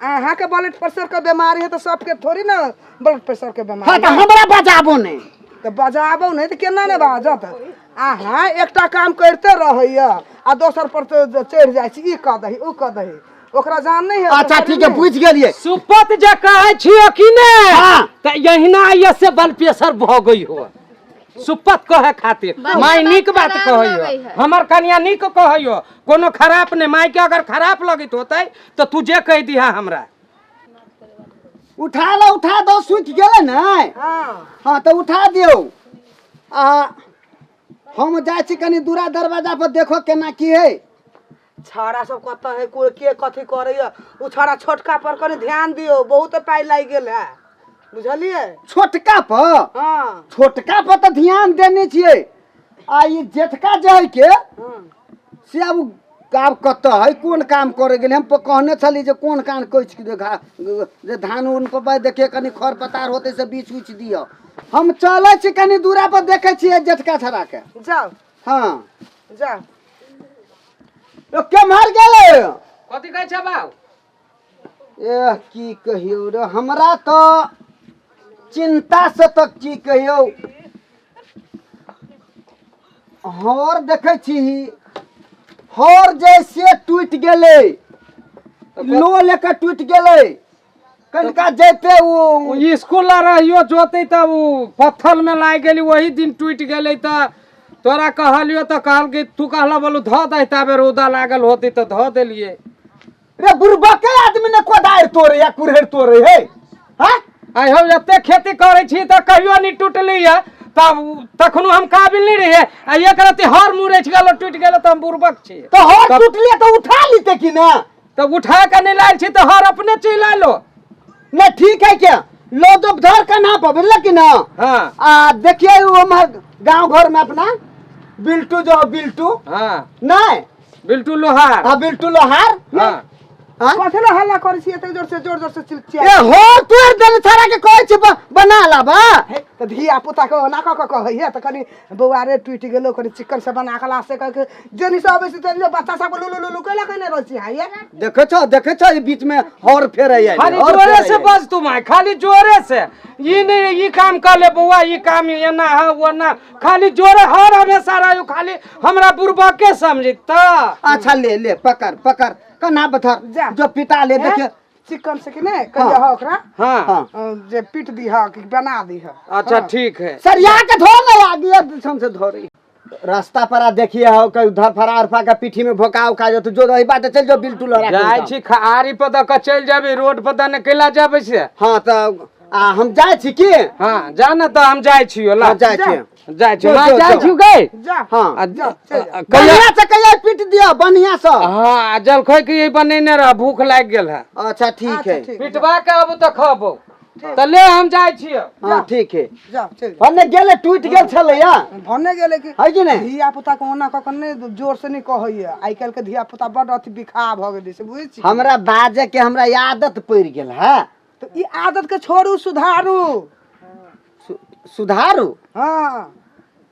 अहाँके blood pressure के बीमारी है तऽ सबके थोड़ी ने ब्लड प्रेशर के बीमारी। हाँ, तऽ हमरा बजाबो नहि। तऽ बजाबो नहि तऽ केना नहि बाजत? अहाँ एकटा काम करिते रहैया आ दोसर पर तऽ चढ़ि जाइ छी, ई कऽ दही, ओ कऽ दही, ओकरा जान नहि है। अच्छा ठीक है, बुझि गेलियै। सुपत जे कहै छियो कि ने? हाँ। तऽ यहिना ये से ब्लड प्रेशर भऽ गई हो। सुपत कहे खातिर माय नीक बात कहैयो, हमर कनिया नीक कहैयो, कोनो खराब नहि। माय के अगर खराब लगैत होतै तऽ तू जे कहि दिहा हमरा। उठा लो, उठा दो, सुति गेलै ने? हाँ। हाँ, तऽ उठा दियौ। आ हम जाइ छी कनि दूरा दरवाजा पर, देखो केना की है। छाड़ा सब कतऽ है, कोई के कथी करैया? ओ छाड़ा छोटका पर कनि ध्यान दियौ, बहुत पाइ लागि गेल है, बुझलियै? छोटका पर? हाँ। छोटका पर तऽ ध्यान देने छियै, आ ई जेठका जे है के से आब आब कतऽ है, कोन काम करे गेलै? हम कहने छली जे कोन काम कहै छी जे घा जे धान उन पर देखिए कनि खर पतार होतै से बीछ उछ दिअ। हम चलै छी कनि दूरा पर, देखै छियै जेठका छड़ाके। जाउ। हाँ। जाउ। यो केम्हर गेलै? कथी कहै छै बाबू? एह, की कहियौ रे, हमरा तऽ चिन्ता से तऽ की कहियौ। हर देखै छी, हर जैसे टूटि गेलै, लो लेके टूटि गेलै, कनिका जैते ओ स्कूल ला रहियो जोते तऽ ओ पत्थर में लागि गेली, वही दिन टूटि गेलै। तऽ तोरा कहलियो तऽ कहलकै, तू कहला बोलू धऽ दे, ताबे रौदा लागल होतै तऽ धऽ देलियै। रे बुढ़बके आदमी ने कोदारि तोड़े या कुरहरि तोड़े है? हाँ। आइ हम एते खेती करै छी तऽ कहियो नहि टूटली है, तब तखनो हम काबिल नहि रहियै, आ एक रति हर मुरैछ गेलो, टूटि गेलो, तऽ हम बुड़बक छी। तऽ हर टूटले तऽ उठा लीते कि ना? तऽ उठा के नहि लायल छी तऽ हर अपने चलि आयलो। नहीं ठीक है, क्या लो जब धर का ना पर बुझल कि ना? हाँ। आ देखिए वो हमार गांव घर में अपना बिल्टू जो बिल्टू। हाँ। नहीं बिल्टू लोहार। हाँ, बिल्टू लोहार। हाँ। हाँ? कथी ला हल्ला करै छी एते जोर से, जोर जोर से चिचिया? ए हो तोर देल छाड़ा के कहै छी बना ला बा। हे, तऽ धिया पुता के ओना कऽ कऽ कहै है तऽ कनि बौआ रे टूटि गेलो, कनि चिकन से बना के ला, से कह के जेनी से अबै छै तेनी बच्चा सब लुलु लुलु कैला कहने रहै छी। हाँ, ये देखै छौ, देखै छौ, ई बीच में हर फेरै है। खाली हर जोरे फेरै से है। बज तू माय, खाली जोरे से, ई नहीं ई काम कर ले बौआ, ई काम एना है ओना, खाली जोरे हर हमेशा रहो, खाली हमरा बुढ़बा के समझी त। अच्छा ले ले, पकड़ पकड़, कना बथर जा। जो पिता ले हैं? देखे चिकन से कि नहीं कहिया हाँ। हो ओकरा। हाँ। हाँ। जे पीट दीह कि बना दीह। अच्छा ठीक है। सरिया के धो ले, आगे दिशन से धोरी रास्ता पर आ देखिए हो कहीं उधर फरा उफरा के पीठी में भोका उका जो तो जो रही बात चल जो बिल्टू लड़ा के जाइ उठाओ। छी आरी पर दऽ कऽ चलि जेबै, रोड पर दने कैला जेबै से? हाँ, तऽ आ हम जाइ छी की? हाँ, जा ने तऽ हम जाइ छियो ला। हाँ, जाइ छी। जाइ छी। जो, माँ जो, जाइ जो। छी गई। जा। हाँ। आ, जा, चलि जा। आ, कहिया बढ़िया से कहिया पीट दिया बढ़िया से। हाँ, आ जलखै के यही बनेने रह, भूख लागि गेल है। अच्छा ठीक अच्छा, है। ठीक। पिटवा के आबू तऽ खबो तऽ ले, हम जाइ छियो। हाँ ठीक है। जा चलि जा। भने गेलै, टूटि गेल छलैया। भने गेलै कि है कि नहि? धिया पुता के ओना कऽ कऽ नहि जोर से नहि कहैया। आइ काल्हि के धिया पुता बड अथी बिखा भऽ गेलै से बुझै छी। हमरा बाजे के हमरा आदत पड़ि गेल है। तऽ ई आदत के छोड़ू, सुधारू। सुधारू? हाँ।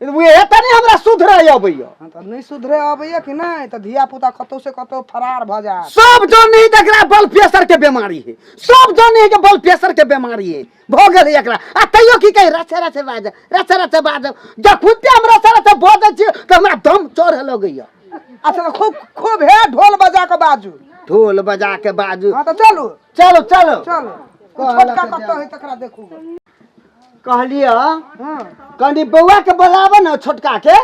उहे तऽ नहि हमरा सुधरै अबैया। हाँ, तऽ नहि सुधरे अबैया कि नहि तऽ धिया पुता कतौ से कतौ फरार भऽ जायत। सब जाने है एकरा ब्लड प्रेशर के बीमारी है, सब जाने है कि ब्लड प्रेशर के बीमारी है, भऽ गेलै एकरा, आ तैयो की कही रचे रचे बाज, रचे रचे बाज। जखुनते हम रचे रचे बजै छी तऽ हमरा दम चढ़े लगैया। अच्छा तऽ खूब खूब हे ढोल बजा कऽ बाजू। ढोल बजा के बाजू। हाँ तऽ चलू। चलो चलो चलो। ओ छोटका कतऽ है तकरा देखू। कहलियै हाँ। कनि बौआ के बोलाबऽ ने, छोटका के,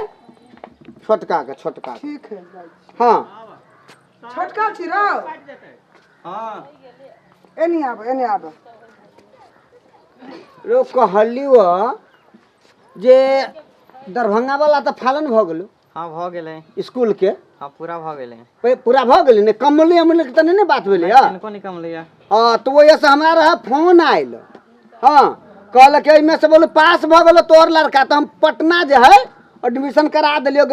छोटका के, छोटका के। ठीक है, जाइ छी। हाँ। छोटका छी रौ? हाँ। एनी आब, एनी आब। रो कहलियो जे दरभंगा वाला तऽ फालन भऽ गेलो। हाँ भऽ गेलै। स्कूल के? हाँ, पूरा भऽ गेलै। पूरा भऽ गेलै ने? कमले अमले के तऽ नहि ने बात भेलै? नहि, किनको नहि कमलै। हाँ, तऽ ओहिसँ हमरा रहै फोन आयल। हाँ, कहलक एहिमे से बोलो पास भऽ गेलो तोहर लड़का, तऽ हम पटना जे है एडमिशन करा देलियो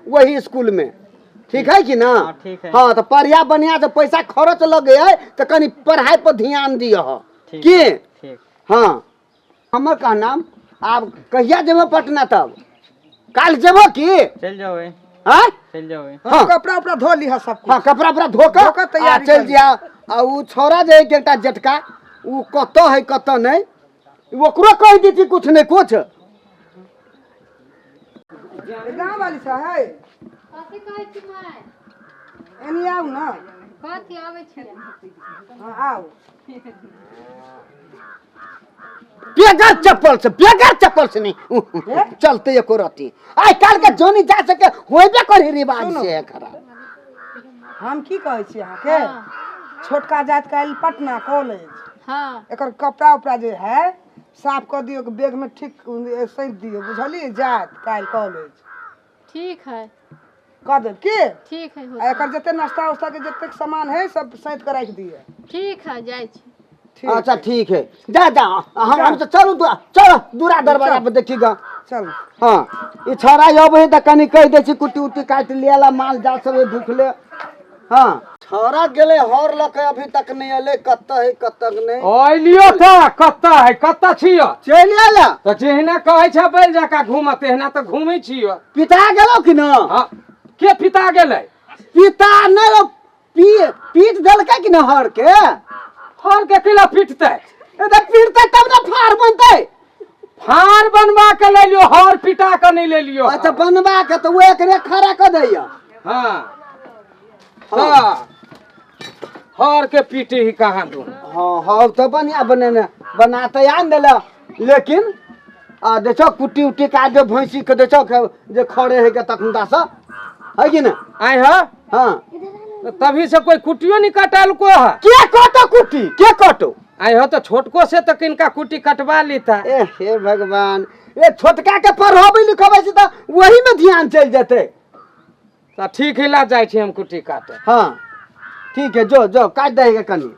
वही स्कूल में। ठीक है कि ना? हाँ, ठीक है। हाँ, तऽ पढ़िया बढ़िया से, पैसा खर्च लगे है तऽ कनि पढ़ाई पर ध्यान दिअ। ठीक। की? ठीक। हाँ, हमर कहनाम आब कहिया जेबो पटना? तब काल्हि जेबो की? चलि जेबै। हाँ? चलि जेबै। हाँ। कपड़ा उपड़ा धो लिह सब। हाँ, कपड़ा उपड़ा धो धो कऽ कऽ तैयारी आ चलि कर। जिया। आ उ छौड़ा जे है कि एकटा जेटका उ कतऽ है कतऽ नहि, ओकरो कहि देती कुछ नहि कुछ। गाँव वाली सा है। कथी कहै छी माय? एनी आउ ना। कथी आबै छियै? हाँ आउ। बेगर चप्पल से, बेगर चप्पल से नहीं चलते एको रत्ती। आइ काल्हि के जोनी जा सके होबे करे रिवाज से है खराब। हम की कहै छी अहाँके, छोटका जात काल्हि पटना कॉलेज। हाँ। एकर कपड़ा उपड़ा जे है साफ कऽ दियौ, बैग में ठीक सैंत दियौ, बुझलियै? जात काल्हि कॉलेज। ठीक है। कऽ देब की? ठीक है। आ एकर जते नाश्ता उस्ता के जतेक सामान है सब सैंत कऽ राखि दिअ। ठीक है, जाइ छी। ठीक। अच्छा ठीक है, जा जा। हम तऽ चलू, चलो दूरा दरवाजा पर देखी गा। चल। हाँ, ई छौड़ा अबै है तऽ कनि कहि दै छी कुट्टी उट्टी काटि लिअ ला, माल जाल सब है भूखले। हाँ, छौड़ा गेलै हर लऽ के, अभी तक नहि एलै, कतऽ है कतऽ नहि। अलियो तऽ कतऽ है, कतऽ छियो? चलि आयल। तऽ जहिना कहै छै बैल जकाँ घूमऽ, तहिना तऽ घूमै छियो। पिता गेलौ कि न? हाँ, के पिता गेलै? पिता नहि, पीट देलकै कि न हर के? हर के केला पीटतै? ए तऽ पीटतै तब ने फाड़ बनतै। फाड़ बनवा के ले लियो, हर पिटा के नहीं ले लियो। अच्छा, बनवा के तऽ ओ एकरे खड़ा कऽ दैया। हाँ, तऽ हर के पीटे ही कहाँ दू। हाँ हाँ, तऽ बढ़िया बनेने बना तऽ आन देला, लेकिन आ देखो कुट्टी उट्टी काट दे भैंसी के, देखो जे खड़े है के तखन से है कि ना? आय हा। हाँ। तो तभी से कोई कुट्टियो नहीं कटाल को है। के कटो कुट्टी, के कटो? आय हो, तो छोटको से तो किनका कुट्टी कटवा लेता। ए हे भगवान, ए छोटका के पढ़ाबै लिखबै छै तऽ वही में ध्यान चलि जेतै। तऽ ठीक हिला जाइ छी हम कुट्टी काटे। हाँ ठीक है, जो जो काटि दे के कनी।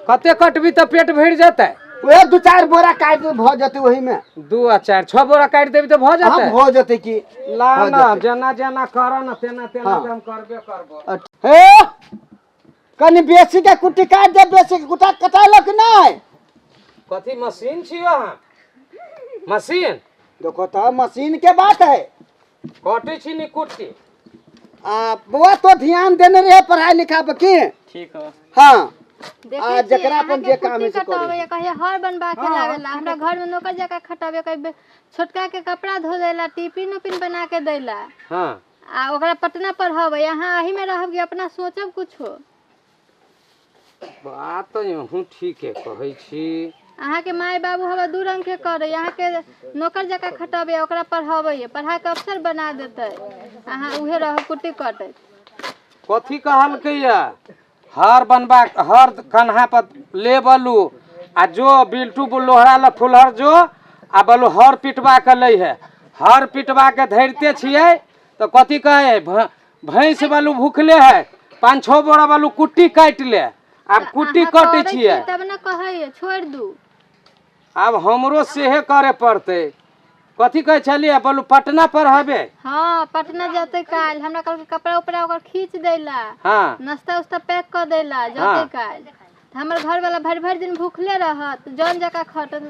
कते कटबी तऽ पेट भरि जेतै? वएह 2-4 बोरा काटि भऽ जेतै ओही में। 2 आ 4 6 बोरा काटि देबी तऽ भऽ जेतै? हाँ, भऽ जेतै की। ला भऽ ना, जेतै। जेना जेना कर ना तेना तेना। हाँ। हम करबे करबो। हे, कनी बेसी के कुट्टी काटि दे, बेसी के कुट्टा कटायलक नहि? कथी मशीन छियो अहाँ? मशीन? देखो तऽ मशीन के बात है। कटै छी नी कुट्टी। आ बौआ, तो ध्यान देने रहे पढ़ाई लिखा पर की? ठीक हो। हाँ। देखै आ छियै, जकरा अपन अहाँके जे काम कुट्टी है से करै। कटबै कहिया, हर बनबा के लावेला, हमरा घर में नौकर जकाँ खटाबै, कभी छोटका के कपड़ा धो देला, टिफिन उपिन बना के दैला। हाँ। आ ओकरा पटना पढ़ाबै, अहाँ एही में रहब कि अपना सोचब कुछो? बात तऽ अहूँ ठीके कहै छी। अहाँके माय बाबू हवा दू रंग के करे, अहाँके नौकर जकाँ खटाबै, ओकरा पढ़ाबै, पढ़ा के अफसर बना देतै, अहाँ उहे रहब कुट्टी कटैत। कथी कहलकै या? हर बनबा, हर कन्हा पर ले बलू आ जो बिल्टू लोहरा ल फुलहर जो आ बलू हर पिटवा के लै है। हर पिटवा के धरिते छियै तऽ कथी कहै, भैंस बलू भूखले है, 5-6 बोरा बलू कुट्टी काटि ले। आब कुट्टी अहाँ कटै करै छियै छी तब ने कहैए छोड़ि दू। आब हमरो सेहे करे पड़तै। कथी कहै छलियै, बोलू पटना पढ़ाबे? हाँ, पटना जेतै काल्हि। हमरा कहलकै कपड़ा उपड़ा ओकर खींच दैला। हाँ। नाश्ता उस्ता पैक कऽ दैला, जेतै। हाँ। काल्हि तऽ हमर घरवाला भरि भरि दिन भूखले रहत, जौन जकाँ खटत,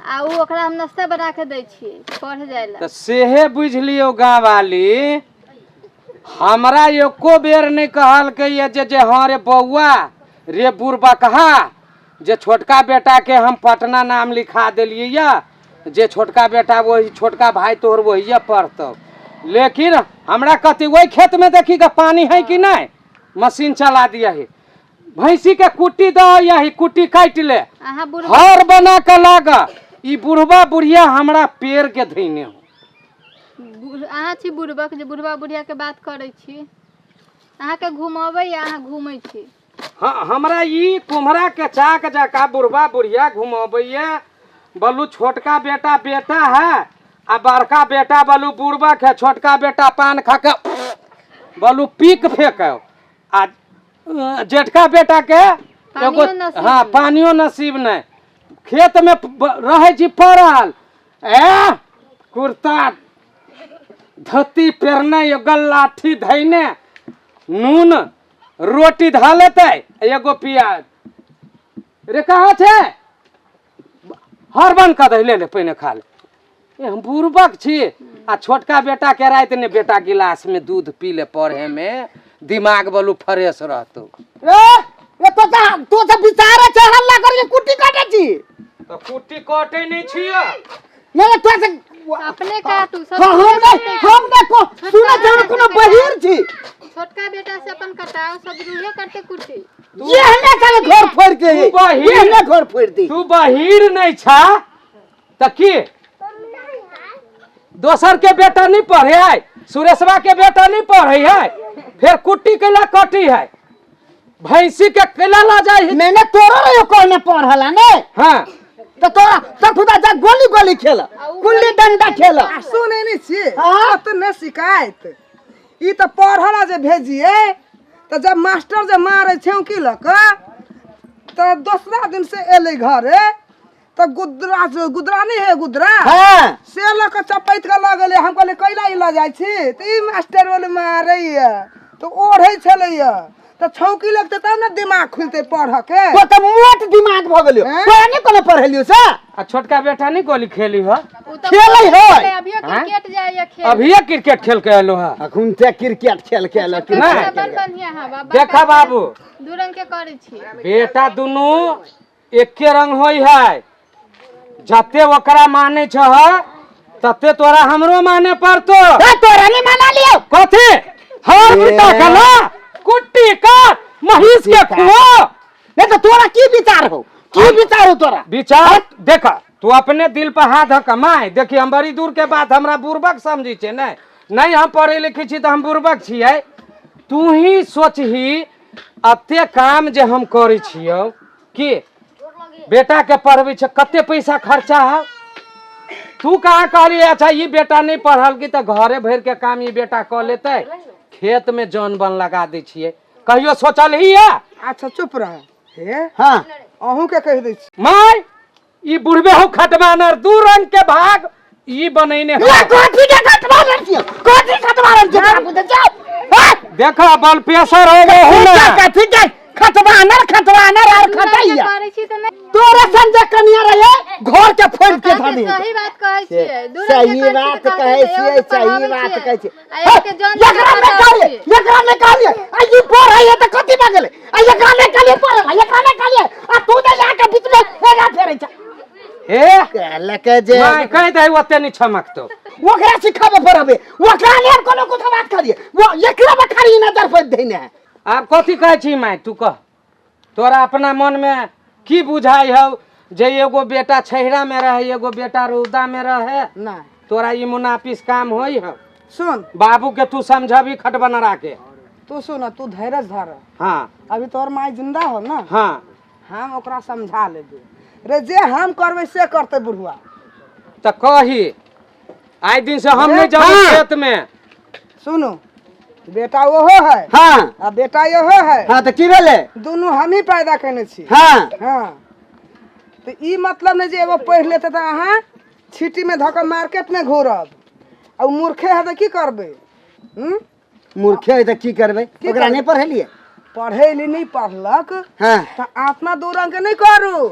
आ उ ओकरा हम नाश्ता बना के दै छियै पढ़ जाय ला। तऽ सेहे बुझि लियौ गाँववाली, हमरा एको बेर नहि कहलकै ये जे जे हाँ रे बौआ रे बुढ़बकहा, जे छोटका बेटाके हम पटना नाम लिखा देलियै यऽ, जे छोटका बेटा वही छोटका भाई तोहर वही पढ़तौ। लेकिन हमरा कथी, ओहि खेतमे देखी ग पानी है कि नहि, मशीन चला दिया है, भैंसी के कुट्टी दऽ यही कुट्टी काटि ले। अहाँ बुढ़ हर बना के लाग, ई बुढ़बा बुढ़िया हमरा पेड़ के धैने हो। अहाँ छी बुढ़बक जे बुढ़बा बुढ़िया के बात करै छी। अहाँके घुमबै या अहाँ घूमै छी। हाँ, हमरा ई कुम्हरा के चाक जका बुढ़बा बुढ़िया घुमबैया। बलू छोटका बेटा बेटा है आ बड़का बेटा बलू बुढ़बक है। छोटका बेटा पान खा के बलू पीक फेंक आ जेठका बेटा के एगो पानियो नसीब हाँ नहि। पानियो नसीब नहि। खेत में रहै छी पड़ल, ए कुर्ता धोती पेरने, एगो लाठी धैने, नून रोटी धऽ लेतै, एगो प्याज रे कहाँ छै, हर बंद कऽ दे, ले ले पहिने खा ले। ए, हम बुड़बक छी आ छोटका बेटा के राति ने बेटा गिलास में दूध पी ले, पढ़े में दिमाग बलू फ्रेश रहतौ। रे। ए तो जा तो से विचार छै हल्ला करके कुट्टी काटे छी। तऽ कुट्टी कटै नहि छियै। नहीं तो से अपने काटू सब। हाँ, हम नहीं, हम नहीं को सुने छै हम कोनो बहिर छी। छोटका बेटा से अपन कटाओ, सब रूहे करते कुट्टी। ये हने साले घर फोड़ के तू बहिर। ये हने घर फोड़ दी। तू बहिर नहि छा तऽ की दोसर के बेटा नहीं पढ़े है? सुरेशवा के बेटा नहीं पढ़े है, फिर कुट्टी कैला कटी है, भैंसी के कैला ला जाय है? मैंने तोरा रहो कहने पढ़ला ने। हाँ। तो तोरा तो खुदा जा गोली गोली खेल, गुल्ली डंडा खेल। आ सुनै नहि छियै? हाँ? ओतने शिकायत ई तऽ पढ़ला जे भेजिए तऽ जब मास्टर जे मारै छौंकी लऽ कऽ तऽ दोसरा दिन से एलै घरे तऽ गुदरा गुदरा नहि है गुदरा। हाँ। से लऽ कऽ चपैत कऽ लऽ गेलै। हम कहलियै कैला ई लऽ जाइ छी? तऽ ई मास्टर बोले मारैया तऽ ओढ़ै छलैया, तऽ छौंकी लगतै तब ने दिमाग खुलतै पढ़ऽ के। तो तो मोट दिमाग भ गेलियो। हैं? तोरा नहीं कोनो पढ़ेलियो से? आ छोटका बेटा नहीं गोली खेली हो? उ तऽ खेलै है। अभियो हैं? क्रिकेट जाइए खेल। अभिये क्रिकेट खेल के एलो है। अखुन ते क्रिकेट खेल के एलो। छोटका नहीं। बेटा बड़ बढ़िया है बाबा। देखा बाबू, दू रंग के करै छी। बेटा दुनू एके रंग होई है। जते ओकरा माने छह तते तोरा हमरो माने पड़तो। ए तोरा नहीं माना लियो। कथी हर बेटा कला कुट्टी काट महीष के खुओ। नहीं तो तोरा की विचार हो, की विचार हो तोरा? विचार देखा, तू अपने दिल पर हाथ धक माय देखी, हम बड़ी दूर के बात हमरा बुड़बक समझी छे। नहीं नहीं, हम पढ़े लिखे छी तऽ हम बुड़बक छियै। तू ही सोचही, अते काम जे हम करै छियौ कि बेटा के पढ़बै छै, कते पैसा खर्चा है। तू कहाँ कहली अच्छा ई बेटा नहीं पढ़ल की तऽ घरे भरि के काम ई बेटा कऽ लेतै, खेत में जन बन लगा दै छियै, कहियो सोचल ही है? अच्छा चुप रह हे। हाँ। अहूँके कहि दै छी। माय ई बुढ़बे हो खटबानर, दू रंग के भाग ई बनैने हो। ये कथी के खटवा छियो, कथी खटवा छियो तोरा बुझै छौ? हाँ? देखो बल प्रेशर हो गए हूं ना। कथी के खटवानर खटवानर और दू रंग के खटैया करै छी तऽ नहि। तोरा संजय कनिया रहे घर के फोड़ के अहाँके धऽ दे। सही बात कहै छियै, दू रंग के सही करै छी बात तऽ कहै कहतै जे छियै, एगो के सही पढ़ाबै बात छियै, कहै छियै। आ एगो के जन एकरा नहि कहलियै, एकरा नहि कहलियै आ ई पढ़ै है तऽ कथी भऽ गेलै? आ एकरा नहि कहलियै पढ़ै ला, एकरा नहि कहलियै आ तू तऽ जाके बीच में हेरा फेरै छ। हे कहलकै जे माय कहि दे ओते नहीं छमकतो। ओकरा सिखाबे पड़बे, ओकरा लेल कोनो कुछ बात करिए, वो एकरा पर खाली नजर पर देने है। आब कथी कहै छी माय? तू कह, तोरा अपना मन में की बुझाइ हौ जे एगो बेटा छहिरा में रहे, एगो बेटा रौदा में रहे? नहि। तोरा ई मुनाफिस काम होई हौ? सुन बाबू के तू समझबी खटबनरा के। तू सुन, तू धैर्य धर। हाँ। अभी तोहर माय जिंदा हो ना? हाँ। हम ओकरा समझा लेबै रे, जे हम करबै से करतै बुढ़ुआ। तऽ कही आइ दिन से हम नहीं जाऊ हाँ। खेत में। सुनू, बेटा ओहो है। हाँ। आ बेटा इहो है। हाँ तऽ की भेलै? दुनू हमही पैदा केने छी। हाँ। हाँ, तऽ ई मतलब नहि जे एगो पढ़ि लेतै तऽ अहाँ छीटीमे धऽ कऽ मार्केटमे घूरब आ ओ मूर्खे है तऽ की करबै? हूँ? मूर्खे है तऽ की करबै? की ओकरा करबै? नहि पढ़ेलियै? पढ़ै ले नहि पढ़लक। हाँ। तऽ आत्मा दू रंग के नहि करू।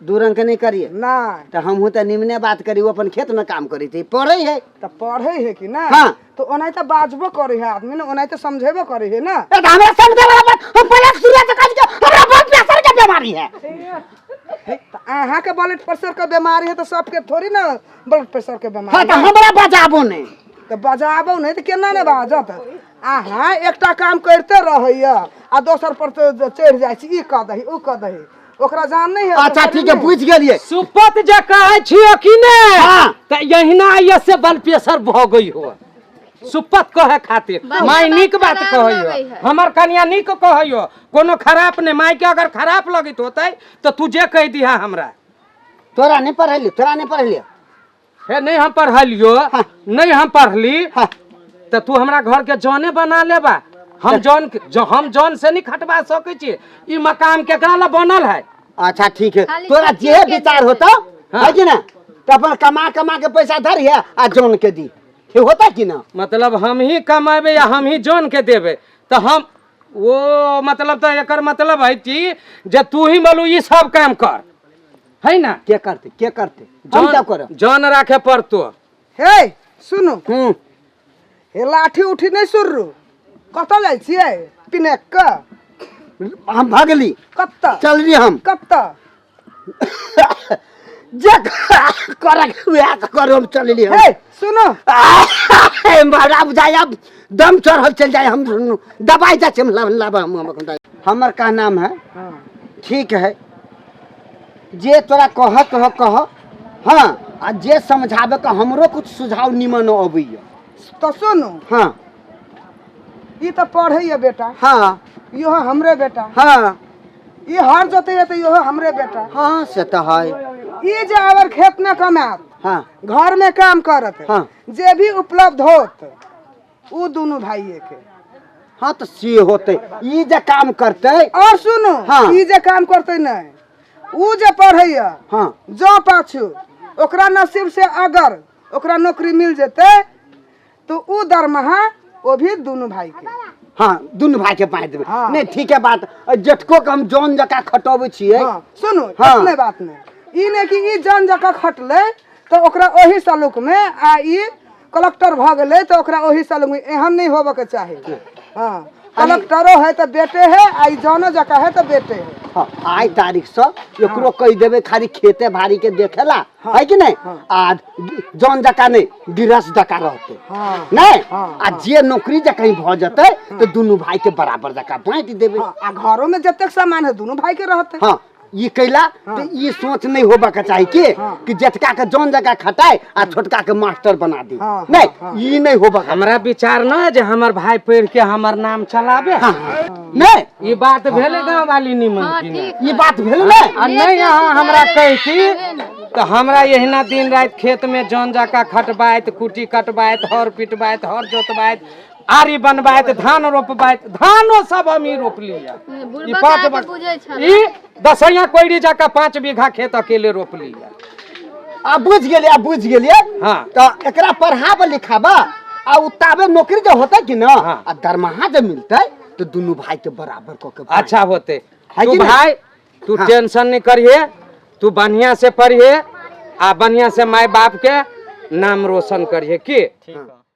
दू रंग के नहि करिए? नहि। तऽ हमहूँ तऽ निमने बात करी, ओ अपन खेत में काम करै छै, पढ़ै है। तऽ पढ़ै है कि ना? हाँ। तऽ ओनाहिते बाजबो करै है आदमी ने, ओनाहिते समझेबो करै है ना। ए तऽ हमरा समझे वाला बात, हम पहिले शुरू से कहै छियै हमरा ब्लड प्रेशर के बीमारी है। तऽ अहाँके ब्लड प्रेशर के बीमारी है तऽ सबके थोड़ी ना ब्लड प्रेशर के बीमारी। हाँ तऽ हमरा बजाबो नहि। तऽ बजाबो नहि तऽ केना नहि बाजत? अहाँ एकटा काम करिते रहैया आ दोसर पर चढ़ि जाइ छी, ई कऽ दही उ कऽ दही, ओकरा जान नहि है। अच्छा ठीक है, बुझि गेलियै। सुपत जे कहै छियो कि ने? हाँ। तऽ यहिना आइए से बल प्रेशर भऽ गई हो सुपत कहे खातिर। बढ़िया माय बात नीक बात खराब कहै लगै हो है। हमर कनिया नीक कहै हो, कोनो खराब नहि। माय के अगर खराब लगैत होतै तऽ तू जे कहि दिहा हमरा। तोरा नहि पढ़ेलियो, तोरा नहि पढ़ेलियो? हे नहीं हम पढ़लियो। हाँ। नहीं हम पढ़ली। हाँ। तऽ तू हमरा घर के जने बना लेबा, हम जन हम जन से नहीं खटवा सकै छी। ई मकान केकरा ला बनल है? अच्छा ठीक है, खाली तोरा सोचिए जे के विचार देतै। होता हाँ। है कि ना, तऽ अपन कमा कमा के पैसा धरिहे आ जन के दी, ठीक होता कि ना? मतलब हम ही कमेबै या हम ही जन के देबै तऽ हम वो मतलब तऽ एकर मतलब है कि जे तू ही बोलू ई सब काम कर है ना? के करते, के करते? हम जन क्या करब? जन राखे पड़तो। हे सुनू। हूँ। हे लाठी उठी नहि सुर्रू, कतऽ जाइ छियै पिनेक कऽ? हम भगली। कत्ता? चलली हम। कत्ता? जे करे के वएह करू, हम चलली हम। हे सुनो। हमरा बुझाइ अब दम चढ़ल चल जाए, हम दबाई जाइ छी, हम लाब लाब हम हमर का नाम है। ठीक है, जे तोरा कह कह कह, हाँ, आ जे समझाबे के हमरो कुछ सुझाव निमन अबैया। तो सुनू। हाँ। ई तऽ पढ़ैया बेटा। हाँ। इहो हमरे बेटा। हाँ। ई हर जोतैया तऽ इहो हमरे बेटा। हाँ, से तऽ है। ई जे अगर खेत में कमात, हाँ, घर में काम करत, हाँ, जे भी उपलब्ध होत उ दुनू भाइये के। हाँ, तऽ से होतै, ई जे काम करतै। और सुनू। हाँ। ई जे काम करतै नहि, उ जे पढ़ैया, हाँ, जो पाछू ओकरा नसीब से अगर ओकरा नौकरी मिल जेतै तो उ दरमाहा वो भी दुनू भाई के। हाँ, दुनू भाई के बाँटि देबै। हाँ। नहि, ठीक है बात। जेठको के हम जौन जकाँ खटबै छियै। हाँ, सुनू। हाँ। इतने बात नहि, ई नहि कि ई जन जकाँ खटलै तऽ ओकरा ओही सलूक मे आ ई कलेक्टर भऽ गेलै तऽ ओकरा ओही सलूक मे, एहन नहि होबऽ के चाही। हाँ, कलेक्टरो है तऽ बेटे है आ ई जनो जकाँ है तऽ बेटे है। हाँ, आइ तारीख से एकरो कहि देबै खाली खेते भारी के देखेला है कि नहि, आ जौन जकाँ नहि, गिरस जकाँ रहतै। हाँ। नहि? हाँ। आ जे नौकरी जे कहीं भऽ जेतै तऽ दुनू भाई के बराबर जकाँ बाँटि देबै। हाँ, आ घरो में जतेक सामान है दुनू भाई के रहतै। हाँ, ई कैला तऽ ई सोच नहि होबऽ के चाही कि जेठका के जौन जकाँ खटाय आ छोटका के मास्टर बना दी। हाँ, नहि, ई नहि होबऽ के। हमरा विचार न है जे हमर भाई पढ़ के हमर नाम चलाबे। हाँ, नहि। ई बात भेलै गाँव वाली निमन हाँ, की नहि? ठीक। ई बात भेल नहि। आ नहि अहाँ हमरा कहती तऽ हमरा एहिना दिन राति खेत में जन जकाँ खटबाइत, कुटी कटबाइत, हर पिटबाइत, हर जोतबाइत, आरी बनबाइत, धान रोपबाइत, धानो सब हम ही रोपली है। ई बुढ़बा पाँच के बक- बुझै छल। ई दसैया कोइरी जकाँ 5 बीघा खेत अकेले रोपली है। आ बुझ गेलियै, आ बुझ गेलियै। हाँ। तऽ एकरा पढ़ाब लिखाब आ उ ताबे नौकरी जे होतै कि न, हाँ। आ दरमाहा जे मिलतै तऽ दुनू भाई के बराबर कऽ के बाँटि। अच्छा होते। है तू कि नहीं? भाई तू हाँ। टेंशन नहीं करिए, तू बढ़िया से पढ़िए आ बढ़िया से माय बाप के नाम रोशन करिए की। ठीक है।